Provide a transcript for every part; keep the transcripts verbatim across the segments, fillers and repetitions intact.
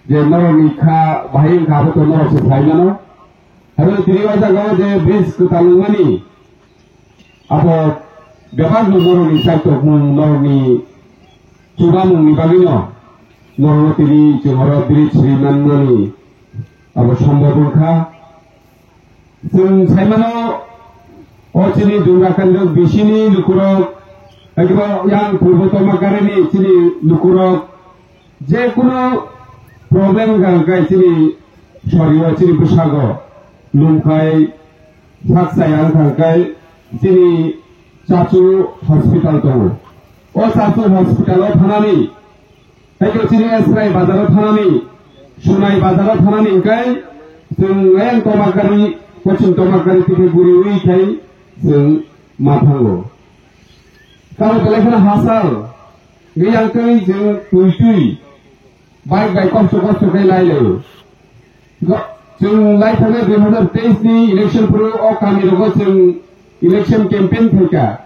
Je norokni kha bahai wngkha, abo to norok se sai mano. Abo tini o jaga o je bridge kwtal wngmani, abo bebak no norokni chaitok mung, norokni chubamung ni bagwi no norok tini chwng oro bridge ri manmani abo sombhob wngkha. Chwng sai mano, o chini Dumrakani rok bisini lukurok, abo yang Purbo Tomakarini chini lukurok, je kunu problem wngkha hwnkhe chini sorio, chini bwsago lumkhai sak chaya wngkha hwnkhe chini Chachu hospital tongo. O Chachu hospital o thanani, tei chini Esrai bazar o thanani, Sunai bazar o thanani hwnkhe chwng ayang Tomakarini, koching Tomakarini tike guriwi khai chwng ma thango. Tamo belai kheno hasal, yang twi chwng twi twi, bike bai kosto kosto khe lai laio. Go-, chwng lai thangna dui hazar teis ni election phuru o kami rogo chwng election campaign khaikha.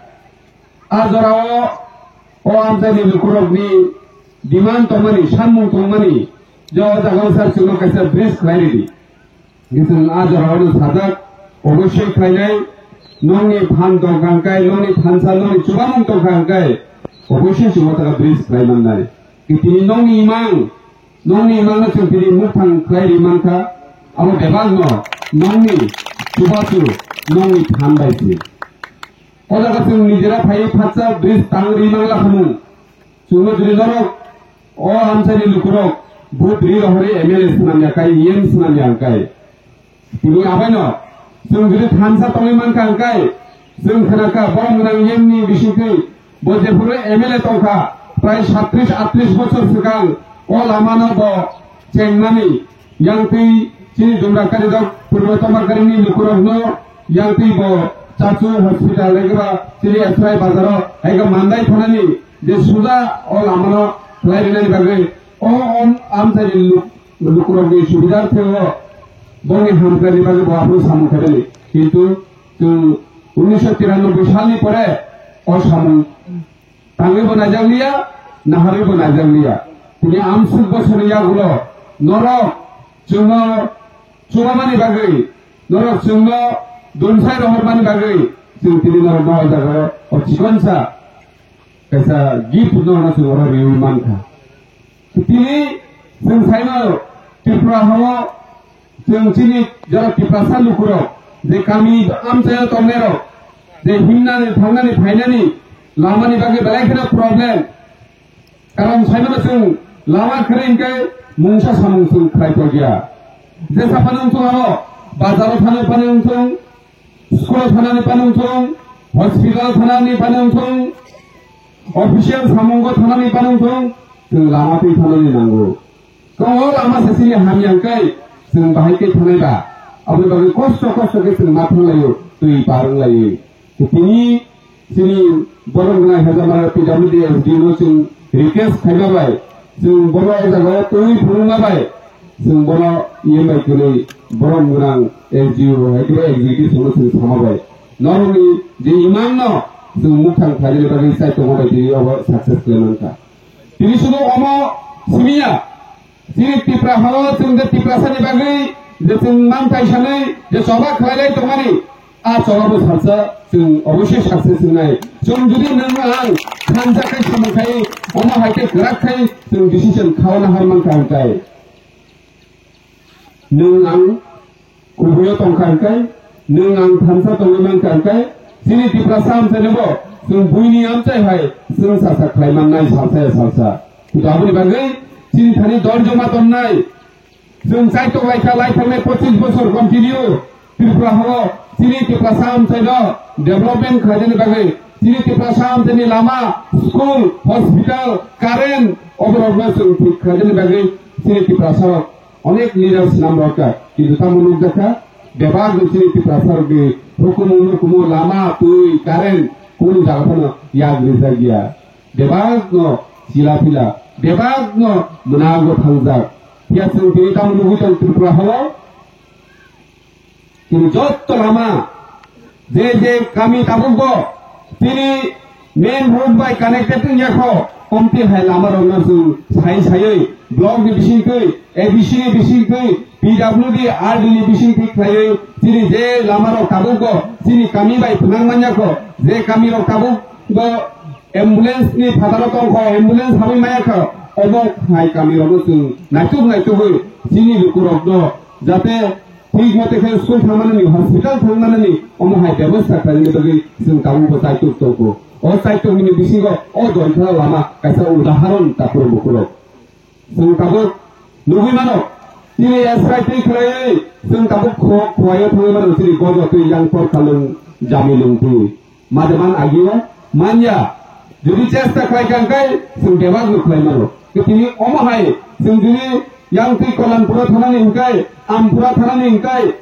A jorao o amchaini lukurokni demand tongmani, sammung tongmani, je o jaga o sir chwngno kaisa bridge khlai ridi. Chwng a jorao no sajak, obossoi khlainai, nokni phan tongkha hwnkhe, nokni thansa, nokni chubamung tongkha hwnkhe, obossoi chwng o jaga bridge khlai mannai. Tini nokni imang, nokni imangno chwng tini mukthang khlai ri mankha, abo bebakno nokni chubachu, nokni phan bai se. O jaga chwng nijera phaiwi phatsa bridge tang ri mangla khamung. Chwngno jodi norok o amchaini lukurok vote ri rohorwi M L A swnamya kai, E M swnamya hwnkhe. Tini abaino chwng jodi thansa tongwi mankha hwnkhe, chwng khnakha borok gwnang yemni bisingtwi bo jephuru M L A tongkha, prai satris atris bochor swkang o lamano bo chengmani, yang twi chini Dumrakani rok, Purbo Tomakarini lukurokno yang twi bo Chachu hospital eba chini Esrai bazaro ega mandai thanani je suja o lamano khlai rinani bagwi o om amchaini luk-, lukurokni subidar theo bongni hamkrai ni bagwi bo aphuru samung khaibani. Kintu chwng unisho tiranoboi salni pore o samung tangwi bo naijakliya, naharwi bo naijakliya. Tini amsuk bosorni yagulo norok chwngno chubamani bagwi, norok chwngno dumsai rohormani bagwi chwng tini norokno o jagao o chikonsa kaisa gift no hwnwi chwng oro riwi mankha. Tini chwng saimano Tripura hao chwng chini jora Tiprasa lukurok je kami amchaio tongnairok je himnani thangnani phainani lamani bagwi belai kheno problem. Karon saimano chwng lama kwrwi hwnkhe mungsa samung chwng khlai tongya. Jesa phano wngthung abo bazaro thangwi phano wngthung, school-o thanani phano wngthung, hospital-o thanani phano wngthung, official samungo thanani phano wngthung, chwng lama twi thanani nango. Tongo lama sasini hamya hwnkhe chwng bahai khe thanai ba. Aboni bagwi kosto kosto khe chwng ma thanglaio, twi par wnglaiwi. Tini chini borok gwnang Hejamara P W D S D no chwng request khaima bai, chwng bono o jagao twi phunukma bai, chwng bono E M bai kwrwi borok gwnang S D O hai khe executive songno chwng sama bai. Norokni je imang no chwng mukthang khlainani bagwi chai tongo bai tini obo success khlai mankha. Tini sudu omo simiya, chini Tipra hao chwng je Tiprasani bagwi je chwng mang kaisanwi je choba khlailai tongmani, a choba bo salsa chwng obosoi success wngnai. Chwng jodi nwng ang thansa khai samung khai, omo hai khe kwrak khai chwng decision khauna hai mankha hwnkhe. Nwng ang kubuio tongkha hwnkhe, nwng ang thansa tongwi mankha hwnkhe, chini Tiprasa amchaino bo chwng buini amchai hai chwng sasa khlai mannai salsa ya salsa. Kintu aboni bagwi chini thani dorjo ma tonnai. Chwng chaitok lai kha, lai thangnai pochis bosor continue Tripura hao chini Tiprasa amchaino development khlainani bagwi, chini Tiprasa amchaini lama, school, hospital, current, oborokno chwng thik khlainani bagwi chini Tiprasa rok onek leaders nam rok kha, kintu tamo nukjakha, bebak ni chini Tiprasa rok ni hukumu mukumu lama, twi, current, kunu jaga phano yak rijak ya. Bebak no chila pila, bebak no mwnago thangjak. Phiya chwng tini tamo nugwi tong Tripura hao? Tini jotto lama, je je kami tabukbo tini main road bai connected wngya kho, Komti hai lama rok no chwng sai saiwi block ni bisingtwi, A B C ni bisingtwi, P W D, R D ni bisingtwi khlaiwi chini je lama rok tabuk bo chini kami bai phwnang manya kho, je kami rok tabuk bo ambulance ni phataro tong kho, ambulance habwi maya kho, omo hai kami rok no chwng naituk naitugwi chini luku rok no jate thik mote khe school thangmani, hospital thangmani omo hai bebosta khlaina bagwi chwng tabuk bo chaituk tong kho. O chaituk ni bisingo o dontha lama kaisa udaharon tapur bukurok. Chwng tabuk nugwi mano, chini S I T khlaiwi chwng tabuk kho-, khowai-o thangwi mano, chini gojo twi yang por kalung jami lung twi. Mademan agio manya, jodi chesta khlai kha hwnkhe chwng bebak no khlai mano. Tini omo hai chwng jodi yang twi Kolanpura thanani hwnkhe, Ampura thanani hwnkhe,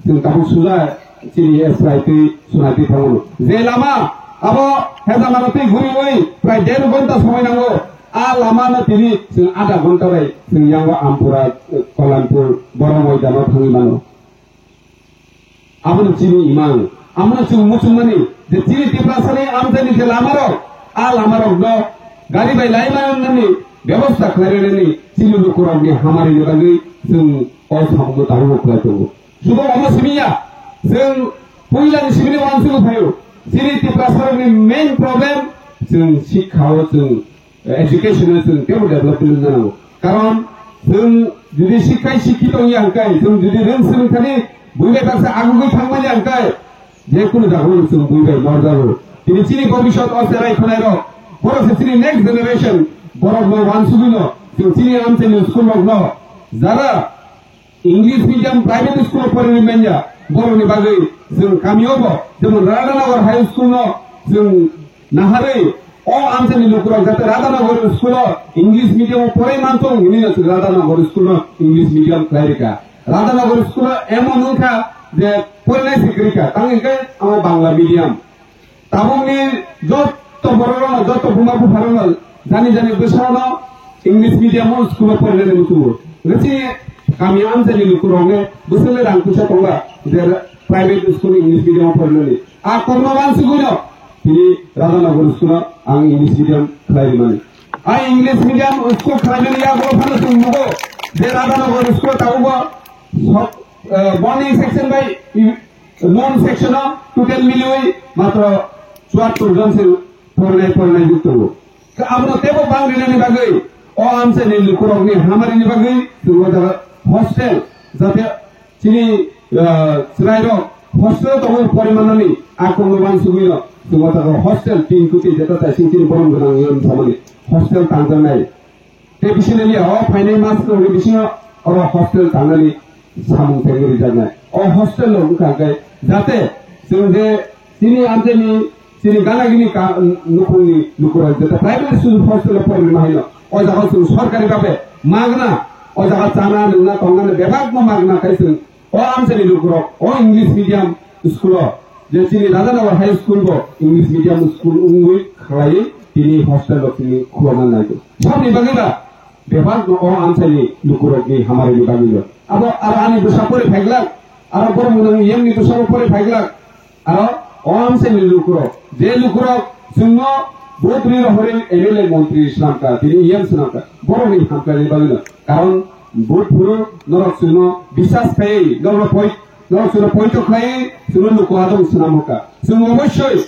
chwng tabuk suja chini S I T sunati thango. Je lama abo Hejamarati guriwi prai der ghonta somoi nango. A lama no tini chwng adha ghonta bai chwng yango Ampura, Kolanpur, Borok Moidano thangwi mano. Abono chini imang, abono chwng muchungmani je chini Tiprasani amchaini je lamarok, a lamarokno gari bai lai manani bebosta khlai rwnani chini lukurokni hamarini bagwi chwng o samungno tabukbo khlai tongo. Sudo omo simi ya, chwng puilani simini uansukgo phaio. Chini Tiprasarokni main problem chwng sikha-o chwng, eh, education-o chwng teibo development wngna nango. Karon chwng jodi sikha sikhi tongya hwnkhe, chwng jodi rwng swrwng thani buibai baksa agugwi thangmani hwnkhe, je kunu jagao chwng buibai morjago. Tini chini bobisot o cherai khwnairok, borok se chini next generation, borokno uansugwino chwng chini amchaini school-rokno jara English medium private school o porwi manya borokni bagwi chwng kamio bo, jemon Radhanagar High School no chwng naharwi o amchaini lukurok jate Radhanagar school o English medium o porwi mantong hinwi no chwng Radhanagar school no English medium khlai rikha. Radhanagar school o emon wngkha je porinai se kwrwikha, tang hwnkhe amo Bangla medium. Tabukni joto borok rok, joto buma bupha rok jani jani bwsa no English medium o school o porinani muchungo. Resi kami amchaini lukurok ne bwswk le rang puisa tongla je private school English medium o porinani. A kokno wansugwi no tini Radhanagar school o ang English medium khlai rimani. A English medium school khlainani yagulo phano chwng nugo je Radhanagar school o tabukbo sok, eh, boni section bai Non section o total miliwi matro chuattor jon se porinai porinai jwk tongo. Khe abono teibo bang rinani bagwi o amchaini lukurokni hamarini bagwi chwng o jaga hostel, jate chini, ah, chwrairok hostel o tongwi porimanani a kokno wansugwino chwng o jaga hostel tin kuti jeta taising chini borom gwnang wng samani hostel tangjaknai. Tei bisingni liya o phainai mas rokni bisingo oro hostel tangnani samung tangwi rijaknai. O hostel rok wngkha hwnkhe jate chwng je chini amchaini chini gana gini ka-, nukhungni lukurok jate private school hostel o porwi ma haino. O jaga chwng sorkari babe magna, o jaga chana nungna tongnani bebakno magna khai chwng O amchaini lukurok o English medium school o, je chini Radhanagar High School bo English medium school wngwi khlaiwi tini hostel o tini khulokna naigo. Saboni bagwi ba bebak no o amchaini lukurokni hamarini bagwi no. Abo aro ani bwsa pore phaiglak, aro borok mwnang yengni bwsabo pore phaiglak, aro o amchaini lukurok, je lukurok chwngno vote ri rohorwi M L A montri swnamkha, tini E M swnamkha, borokni hamkrai bagwi no. Karon vote phuru norok chwngno bisas khaiwi, norokno poi-, norok chwngno poito khlaiwi, chwngno luku adong swnamkha. Chwng obossoi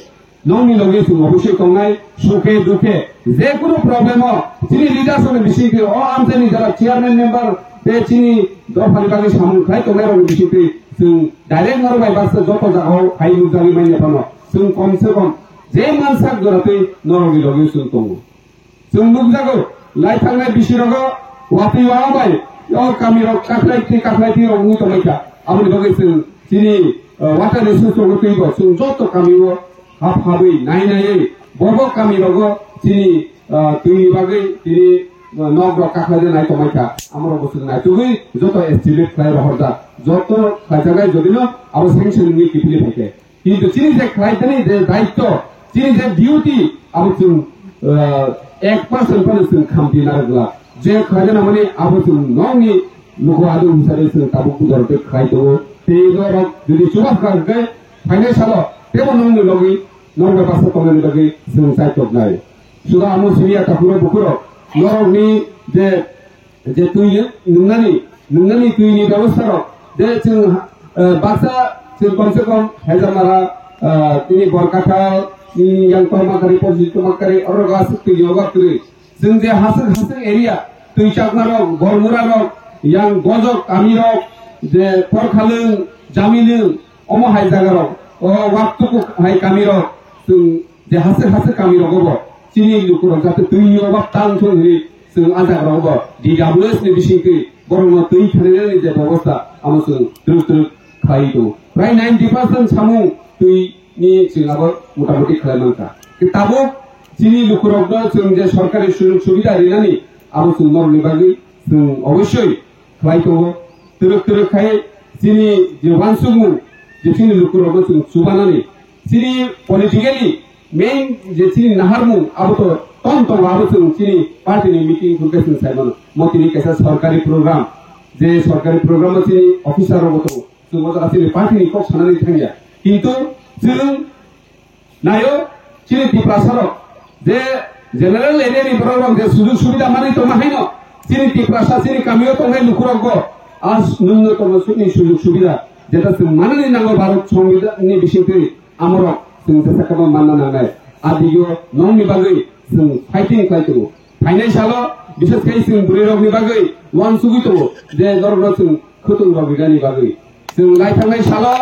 nokni logi chwng obossoi tongnai, sukhe dukhe, je kunu problem o, chini leaders rokni bisingtwi, o amchaini jara chairman member, tei chini dophani bagwi samung khlai tongnairokni bisingtwi, chwng direct norok bai baksa joto jagao phai nukjagwi manya phano, chwng kom se kom je mansak joratwi norokni logi chwng tongo. Chwng nukjago, lai thangnai bisi rogo watwi wao bai, o kami rok kakhlai twi kakhlai twi rok wngwi tongmai kha. Aboni bagwi chwng chini, uh, water resource rogo twi bo chwng joto kami o hap habwi nai naiwi bobo kami rogo chini, uh, twi ni bagwi tini, uh, nok rok kakhlai nai tongmai kha. Amo rok bo chwng naitugwi joto estimate khlai rohor jak. Joto khlai jagai jodi no abo sanction wngwi kiphilwi phai khe. Kintu chini je khlai tani je daitto, chini je duty, abo chwng, ah, ek percent phano chwng khamti narwkla. Je khlai jana mani abo chwng nokni luku adung hisabe chwng tabuk kudor tei khlai tongo. Tei norok jodi chuba kha hwnkhe phainai salo tebo nokni logi nok bai basa tongnani bagwi chwng chai toknai. Suda amo simi ya takhuro bukhuro. Norokni je, je twi nungnani, nungnani twini bebostha rok. Je chwng, eh, baksa chwng komse kom Hezamara, eh, tini Borkathal, tini yang Tomakari, Pojit Tomakari, oro aswk twi yoga kwrwi. Chwng je haswk haswk area, twi chakma rok, Gormura rok, yang Gojok kami rok, je Porkhalwng, Jamilwng, omo hai jaga rok, o Waktuku hai kami rok, chwng je haswk haswk kami rogo bo chini lukurok jate twi ni obab tang thung hwnwi chwng a jaga rogo bo D W S ni bisingtwi borokno twi khanani je bebosta amo chwng twrwk twrwk khlai tongo. Prai ninety percent samung twi ni chwng abo motamuti khlai mankha. Khe tabuk chini lukurokno chwng je sorkari sujog subida rinani abo chwng norokni bagwi chwng obossoi khlai tongo. Twrwk twrwk khai chini je uansukmung je chini lukurokno chwng chubanani, chini politically main je chini naharmung abo to tong tongo, abo chwng chini party ni meeting hwnkhe chwng sai mano. Mo tini kaisa sorkari program, je sorkari program o chini officer rok bo tongo, chwng o jaga chini party ni kok sanani thangya, kintu chwng naio, chini Tiprasa rok je general area ni borok rok je sujog subida manwi tongma haino, chini Tiprasa chini kamio tongnai lukurok bo a nunno tongma chini sujog subida jeta chwng manani nango Bharat Songbidan ni bisingtwi amorok chwng jesa kama manna nangnai. Adigio nongni bagwi chwng fighting khlai tongo. Phainai salo, bises khai chwng bwrwi rokni bagwi uansugwi tongo, je norokno chwng khwtwng rok rinani bagwi. Chwng lai thangnai salo,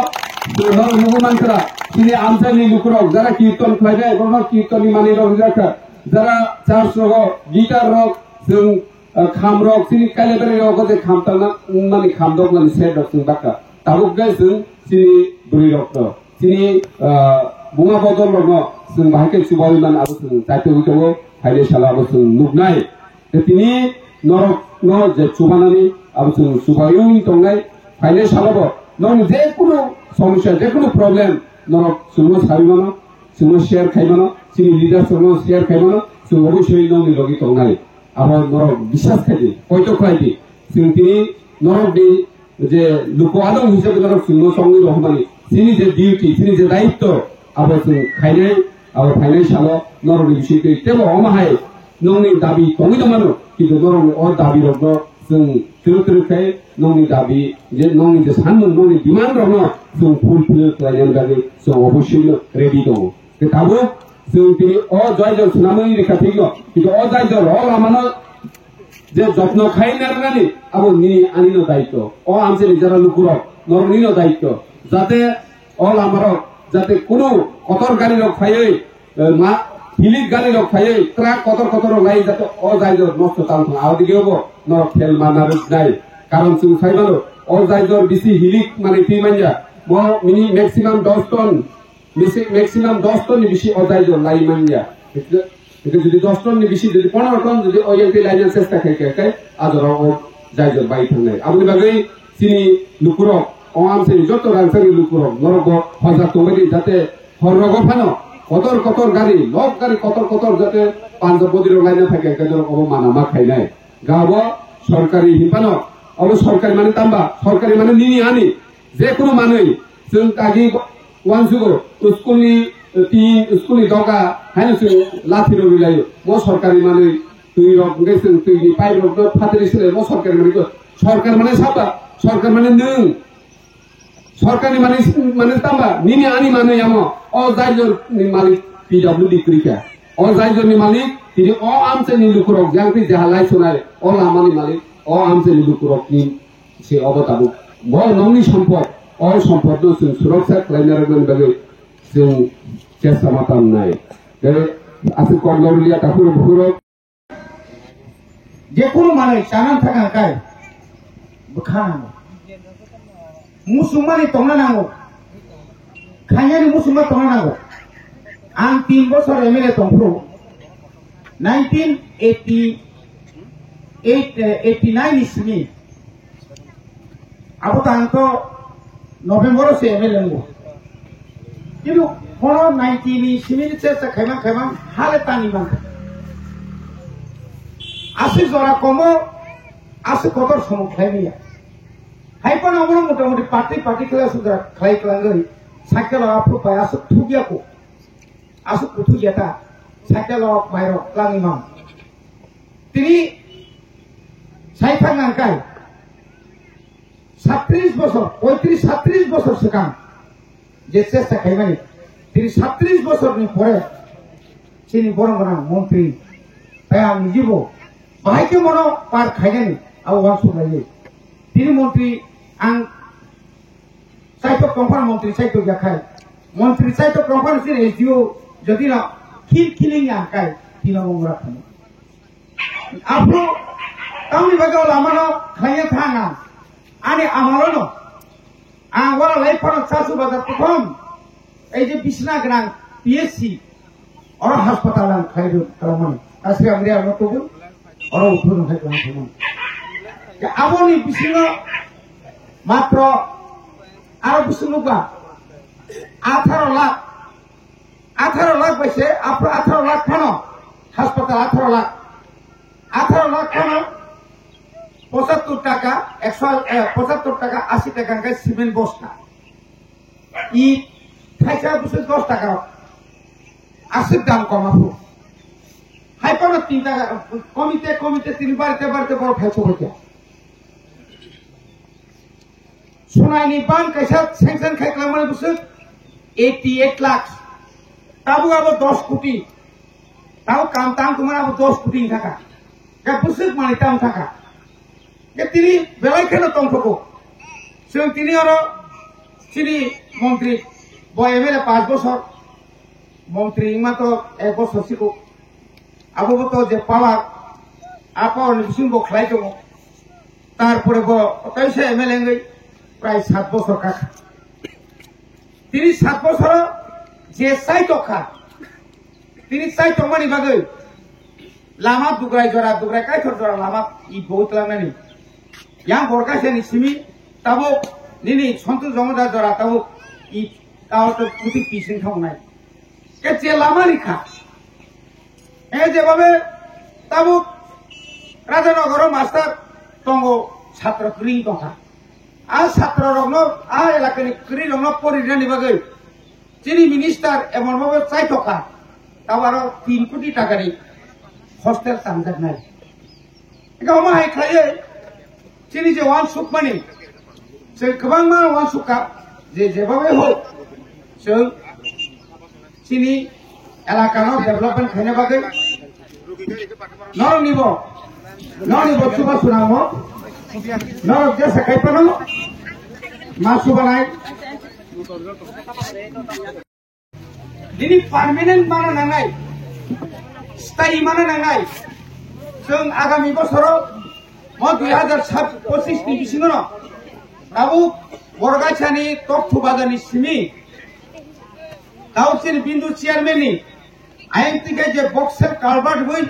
chwng norok nugwi mankha, chini amchaini lukurok, jara kirton khlainai, borokno kirtonni manwi rok rijak kha, jara church rogo, guitar rok, chwng, ah, kham rok, chini kailaibari rogo je kham tangna, mani kham dok mani set rok chwng bakha. Tabuk khe chwng chini bwrwi rokno. Chini, ah, buma bodol rokno chwng bahai khe chubaui man abo chwng daitogwi tongo, phainai salo abo chwng nuknai. Tei tini norokno je chubanani abo chwng chubaiwi tongnai, phainai salo bo nokni je kunu somosya, je kunu problem norok chwngno saui mano, chwngno share khai mano, chini leaders rokno share khai mano, chwng obosoi nokni logi tongnai. Abo norok bisas khai di, poito khlai di. Chwng tini norokni je luku adong hisabe norok chwngno chongwi rohormani, chini je duty, chini je daitto, abo chwng khainai, abo phainai salo norokni bisingtwi tebo omo hai nokni dabi tongwi tongmano, kintu norokni o dabi rokno chwng twrwk twrwk khe nokni dabi, je nokni je sanmung, nokni demand rokno chwng fulfill khlainani bagwi chwng obossoi no ready tongo. Tei tabuk chwng tini o jaijor swnamwi rikha thikno, kintu o jaijor o lamano je jotno khai narwknani abo nini anino daitto. O amchaini jara lukurok noroknino daitto. Jate o lamarok jate kunu kotor garirok phaiwi, eh, ma, hilik garirok phaiwi, truck kotor kotor rok lai jate o jaijor nosto tang thung. Aodigeo bo norok phel ma narwknai. Karon chwng sai mano, o jaijor bisi hilik manwi twi manya. Mo mini maximum dos ton Misi-, maximum dos ton ni bisi o jaijor lai manya. Hingke, hingke jodi dos ton ni bisi, jodi pondro ton jodi o M P laina chesta khai khe, khe a jora o jaijor bai thangnai. Aboni bagwi chini lukurok, o amchaini joto rangchakni lukurok, norok bo hojak tongbai di, jate hor rogo phano kotor kotor gari, lok gari kotor kotor jate Punjab bodi rok laina phai khe, khe norok obo mana ma khainai. Gabo sorkari hinphano, obo sorkari mane tamba, sorkari mane nini ani, je kunu manwi, chwng kagi uansugo, school ni, eh, tin, school ni doga, haino chwng lathi rwi laio. Mo sorkari manwi, twi rok, hwnkhe chwng twi ni pipe rok no phatri se laio, mo sorkari manwi ko. Sorkar mane saba, sorkar mane nwng. Sorkar ni manwi, mane tamba, nini ani manwi amo, o jaijor ni malik P W D kwrwi kha. O jaijor ni malik, tini o amchaini lukurok, jang twi jaha lai sunai, o lama ni malik, o amchaini lukurok ni se obo tabuk. Bo nokni sompot, o sompot no chwng suroksha khlaina rwkmani bagwi chwng chesta ma tang nai. Tei aswk kok lorliya takhurok bukhurok. Jekunu manwi chana thang kai bwkha nango. Musungmani tongna nango. Khainani musungma tongna nango. Ang tin bosor M L A tongphuru nineteen eighty eight, eh, eighty nine ni simi. Abo to ang to November o se M L A wngo. Kintu hono ninety ni simi ni chesta khaimang khaimang hale tani mankha. Aswk jora komo, aswk kotor somo khlai manya. Hai phano omono mota moti party party khlai aswk jora khlai kwlangwi cycle o aphuru pai aswk thukya ko. Aswk kuthuk ya ta. Cycle rok, bike rok, langwi man. Tini sai thang nang kai. Satris bosor, poitris satris bosor swkang je chesta khaimani, tini satris bosorni pore chini borok gwnang montri tei ang nijibo bahai khe mono par khainani abo uansuk laiwi. Tini montri ang chaitok tongphano montri chaitok ya khai. Montri chaitok tongphano chini S D O jodi no khil khiling ya kai tino mongora khamo. Aphuru tamni bagwi o lamano khlaiya thang ang. Ani amalono ang ora lai phano Chasu Bazar prothom ei je bisna gwnang P H C oro hospital ang khlai rw khlai mani. Asri ang ria no tubu oro uthur no khai khlai thang. Ya aboni bisingo matro aro bising nukba atharo lakh. Atharo lakh bai se, aphuru atharo lakh phano, hospital atharo lakh. Atharo lakh phano, pochattor taka, ekso, eh, pochattor taka, ashi taka hwnkhe cement bosta. I thaisa bwswk dos taka rok. Aswk dam kom aphuru. Hai phano tin taka, komite, komite tini barite, barite borok hai sobai kha. Sunaini ban kaisa sanction khai kwlangmani bwswk eighty eight lakhs. Tabuk abo dos koti. Tabuk kam tang tongmani abo dos koti wngkha kha. Khe bwswk manwi tang wngkha kha. Khe tini belai kheno tongthogo. Chwng tini oro chini montri bo M L A panch bosor, montri wngma to ek bosor siko. Abo bo to je power, a power ni bising bo khlai tongo. Tarpore bo kaisa M L A wngwi prai sat bosor kakha. Tini sat bosoro je chai tokha, tini chai tongmani bagwi lama Dugrai jora, Dugrai Kaithor jora lama i bo tlangnani. Yang Borkaisani simi tabuk nini Santosh Jamodar jora tabuk i tao to kuti pising thongnai. Khe je lama rikha. E jebabe tabuk Rajanogoro master tongo, satro kwrwi tongkha. A satro rokno, a elakani kwrwi rokno porinani bagwi chini minister emon bhabe chaitokha. Tabuk aro tin koti takani hostel tanjaknai. Ega omo hai khlaiwi chini je uansukmani, chwng kwbangma uansukha, je jeba bai hok, chwng chini elakano development khaina bagwi noroknibo, noroknibo chuba sunamo, norok jesa kaiphano ma chubanai. Nini permanent mana nangnai, sthayi mana nangnai. Chwng agami bosoro mo dui hazar pochis ni bisingo no tabuk Borgaisani Tokthubazar ni simi tabuk chini Bindu chairman ni ayang tingkai je boxer culvert hui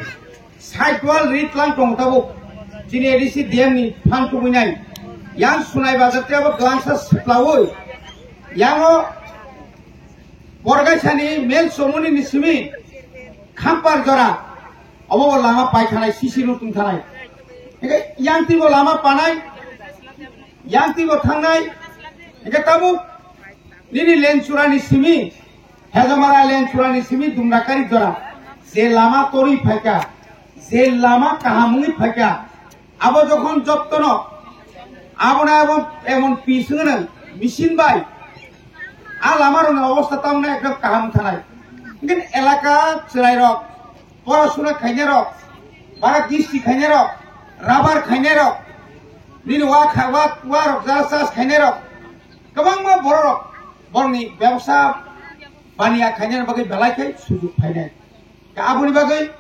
side wall rit lang tong tabuk chini A D C D M ni phan tubui nai yang Sunai Bazar te abo glangsa siplaui yango Borgaisani main chomoni ni simi Khampar jora obo bo lama pai thanai, C C road tong thanai. Hingke yang twi bo lama panai, yang twi bo thangnai. Hingke tabuk nini Lenchura ni simi, Hejamara Lenchura ni simi Dumrakari jora je lama torwi phaikha, je lama kaham wngwi phaikha, abo jokhon jottono, abo na abo emon pis wngno machine bai, a lama rokni obostha tamno ekdom kaham thanai. Hingke elaka chwrai rok, porasuna khainai rok, bara gisti khainai rok, rabar khainai rok, nini wa kha-, wa, wa rok jara chas khainai rok, kwbangma borok rok, borokni bebsa baniya khainani bagwi belai khe sujuk phainai. Aboni bagwi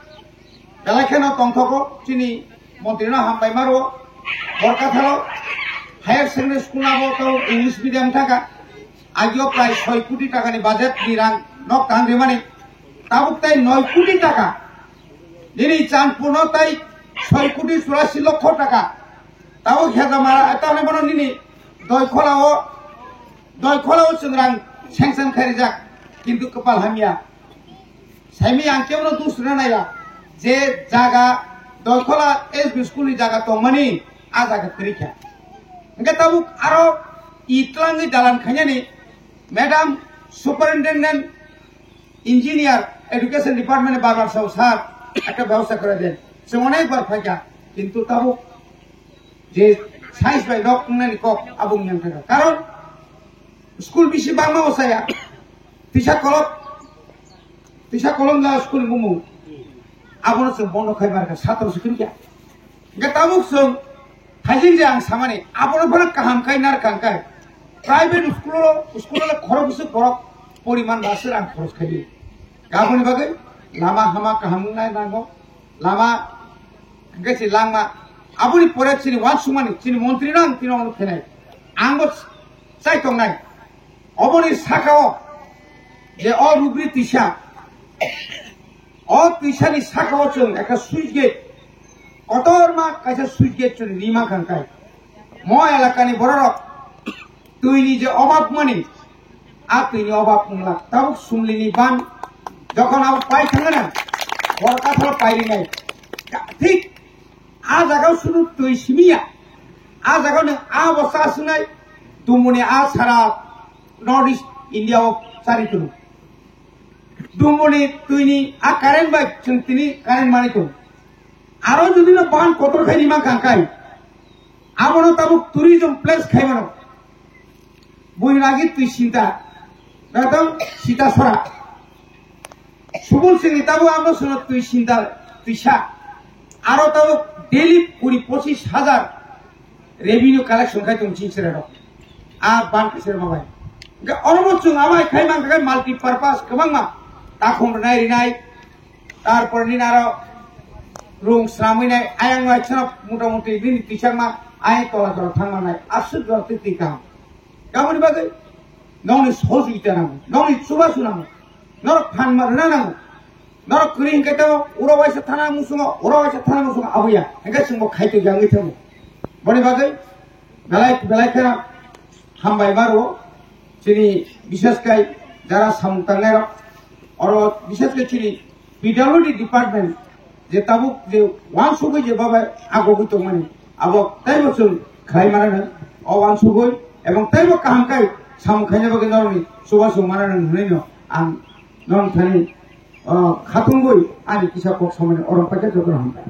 belai kheno tongthogo, chini montri no hambai maro, Borkathalo higher secondary school abo to English medium thaka, agio prai soi koti taka ni budget ni rang nok kaham rimani, tabuk tai noi koti taka, nini Chandpur no tai soi koti churasi lokho taka, tabuk Hejamara, tamni bono nini Doikhola o, Doikhola o chwng rang sanction kharijak, kintu kwpal hamya. Saimi ang kebono dusrina naiya je jaga Doikhola S B school ni jaga tongmani a jaga kwrwi kha. Hingke tabuk aro i twlangwi dalan khainani Madam Superintendent Engineer Education Department ni barbar sao, "Sir, ekta bebosta kore den." Chwng onekbar phaikha, kintu tabuk je science bai rok wngnani kok abo wngya thangkha. Karon school bisi bangma osaya, tisa kolok, tisa kolom ja school ni bumung, abono chwng bondo khai barkha, satro se khinkha. Hingke tabuk chwng thaijing je ang samani, abono phano kaham khai nar kang khai. Private school o, school o khorok bwswk borok poriman baswk rang khoros khai. Aboni bagwi lama hama kaham wngnai nango. Lama hingke se langma. Aboni pore chini wansukmani, chini montri no ang tino ono khenai. Ang bo chai tongnai. Oboni saka o je o rubri tisa, o tisa ni saka o chwng ekta switch gate, kotorma kaisa switch gate chwng rima kang kai. Mo elaka ni bororok twi ni je obab mani, a twi ni obab wng lak. Tabuk sumli ni ban jokhon abo pai thangana, bor kathalo pai rinai. Thik a jaga o sudu twi simi ya. A jaga o nwng a bo cha swngnai, Dumuni a sara North East India o chari tong. Dumuni twi ni a current bai chwng tini current mani tong. Aro jodi no ban kotor khai rima kang kai, abono tabuk tourism place khai mano. Buinagi twi sinta, kadam sita sora. Subul Singh ni tabuk amo sono twi sinta, twi sa. Aro tabuk daily kuri pochis hajar revenue collection khai tong chini chwrai rok. A ban kaisa ma bai. Hingke oro bo chwng amai khai mang khai multi purpose kwbangma. Takhum rinai rinai. Tarpor ni naro rung sramwi nai ayang nai chwng mota moti nini twi changma ayang tola tola thangma nai. Aswk jora twi twi kaham. Kamoni bagwi nokni sohojogita nango, nokni chubachu nango, norok phan ma rwna nango. Norok kwrwi hwnkhe to uro waisa thana muchungo, uro waisa thana muchungo aboya. Hwnkhe chwngbo khaito yangwi thango. Boni bagwi belai, belai khe hambai maro chini bishesh kai jara samung tangnairok. Oro bishesh kai chini P W D department je tabuk je wansugwi je babai agogwi tongmani, abo teibo chwng khlai mano, o wansugwi ebong teibo kaham kai samung khaina bagwi norokni chubachu mano hwnwi no ang norok thani, o, khatungwi ani kisa kok samani oro paikha jotono hambai.